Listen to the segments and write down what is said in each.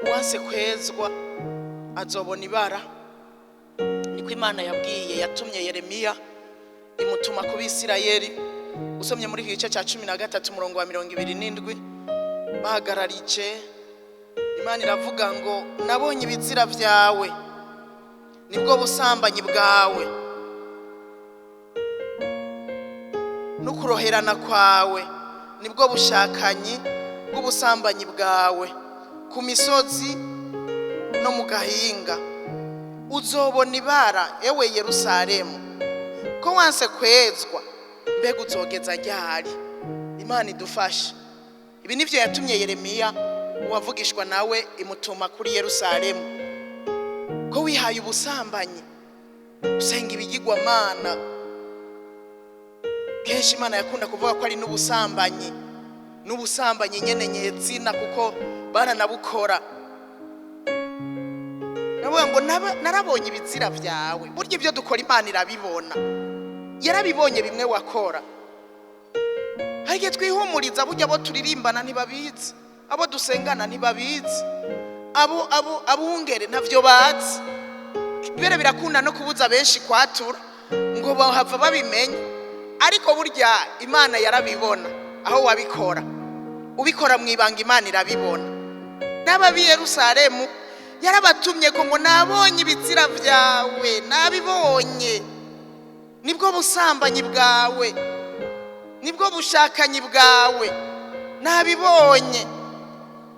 Uwanse kwezwa azobona ibara. Niko Imana yabwiye, yatumye Yeremiya, imutuma ku Bisirayeli. Usomye muri iki gice cya 13, umurongo wa 27, bahagararije Imana iravuga ngo: "Nabonye ibizira byawe, nibwo busambanyi bwawe n'ukuroherana kwawe, nibwo bushakanyi bw'ubusambanyi bwawe ku misozi no mu gahinga. Uzobona ibara, ewe Yerusalemu, ko wanse kwezwa. Mbega uzogeza ryari?" Imana idufashe. Ibi nivyo yatumye Yeremiya, uwavugishwa nawe, imutuma kuri Yerusalemu: ko wihaye ubusambanyi, usenga ibigirwamana. Kenshi Imana yakunda kuvuga ko ari n'ubusambanyi, n'ubusambanyi nyene nyezina, kuko baranabukora. Navuga ngo narabonye ibizira byawe. Burya ibyo dukora Imana irabibona, yarabibonye bimwe wakora. Hari igihe twihumuriza, burya abo turirimbana ntibabizi, abo dusengana ntibabizi, abo abungere ntavyo bazi. Bere birakunda no kubuza benshi kwatura ngo bahava babimenya, ariko burya Imana yarabibona. Aho wabikora, ubikora mu ibanga, Imana irabibona. N'ab'i Yerusalemu yarabatumye ko ngo: "Nabonye ibizira byawe, nabibonye, nibwo busambanyi bwawe, nibwo bushakanyi bwawe, nabibonye,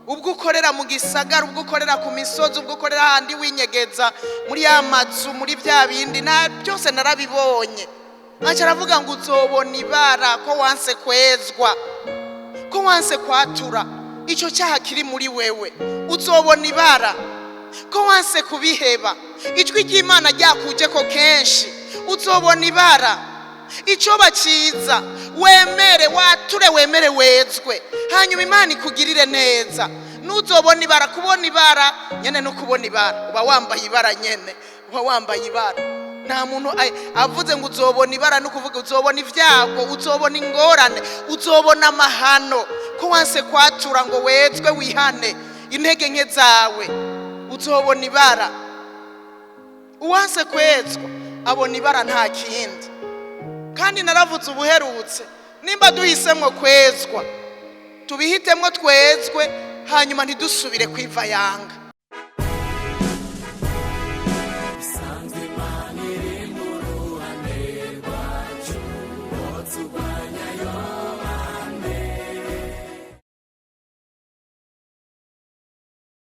ubwo ukorera mu gisagara, ubwo ukorera ku misozi, ubwo ukorera ahandi winyegeza muri ya mazu, muri bya bindi, na byose narabibonye." Aca aravuga ngo: "Uzobona ibara ko wanse kwezwa, ko wanse kwatura icyo cyaha kiri muri wewe. Uzobona ibara ko wanse kubiheba, ijwi ry'Imana ryakuje ko kenshi. Uzobona ibara. Icyo baciza, wemere wature, wemere wezwe, hanyuma Imana ikugirire neza. Ntuzobona ibara." Kubona ibara nyene no kubona ibara, uba wambaye ibara nyene, uba wambaye ibara. Nta muntu avuze ngo uzobona ibara, no kuvuga uzobona ibyago, uzobona ingorane, uzobona amahano, ko wanse kwatura ngo wezwe, wihane intege nke zawe. Uzobona ibara. Uwanse kwezwa abona ibara, nta kindi. Kandi naravuze ubuherutse, nimba duhisemwo kwezwa, tubihitemwo twezwe, hanyuma ntidusubire kwivayanga.